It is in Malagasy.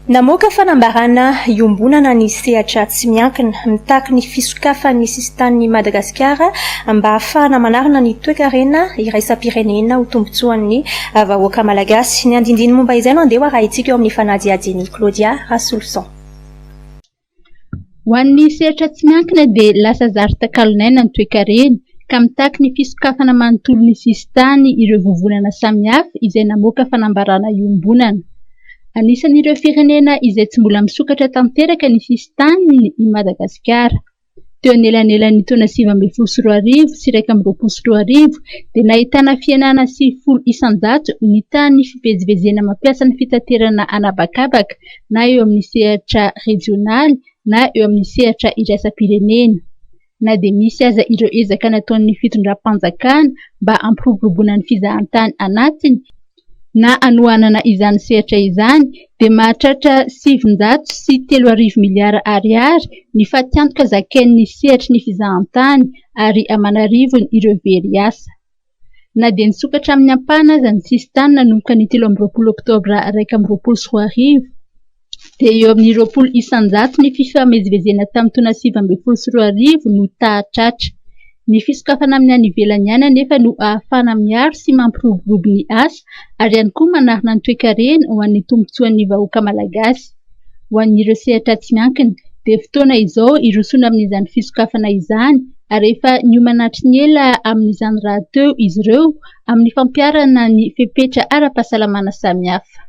Namoaka fanambarana iombonana ny sehatra tsy miankina, mitaky ny fisokafan'ny sisintanin'i Madagasikara mba hahafahana manarina ny toekarena iraisam-pirenena ho tombontsoan'ny vahoaka malagasy. Ny andindiny momba izay no andeha ho arahintsika eo amin'ny fanadihadian'i Claudia Rasoloson. Ho an'ny sehatra tsy miankina dia lasa zary takalonaina ny toekarena ka mitaky ny fisokafana manontolo ny sisintany ireo vovonana samihafa izay namoaka fanambarana iombonana. Anisan'ireo firenena izay tsy mbola misokatra tanteraka ny sisintaniny i Madagasikara. Teo anelanelan'ny taona 2019 sy 2021 dia nahitana fihenana 90% ny tahan'ny fivezivezena mampiasa ny fitaterana an'habakabaka na eo amin'ny sehatra rejionaly na eo amin'ny sehatra iraisam-pirenena. Na dia misy aza ireo ezaka nataon'ny fitondram-panjakana mba hampiroboroboana ny fizahantany anatiny na hanohanana izany sehatra izany dia mahatratra 3900 miliara ariary ny fatiantoka zakain'ny sehatry ny fizahantany ary aman'arivony ireo very asa. Na dia nisokatra amin'ny ampahany aza ny sisintany nanomboka ny 23 oktobra 2021 dia eo amin'ny 20% ny fifamezivezena tamin'ny taona 2019 no taha tratra. Ny fisokafana amin'ny any ivelany ihany anefa no ahafahana miaro sy mampiroborobo ny asa ary ihany koa manarina ny toekarena ho an'ny tombontsoan'ny vahoaka malagasy. Ho an'ireo sehatra tsy miankina dia fotoana izao hirosoana amin'izany fisokafana izany ary efa niomana hatry ny ela amin'izany rahateo izy ireo amin'ny fampiharana ny fepetra ara-pahasalamana samihafa.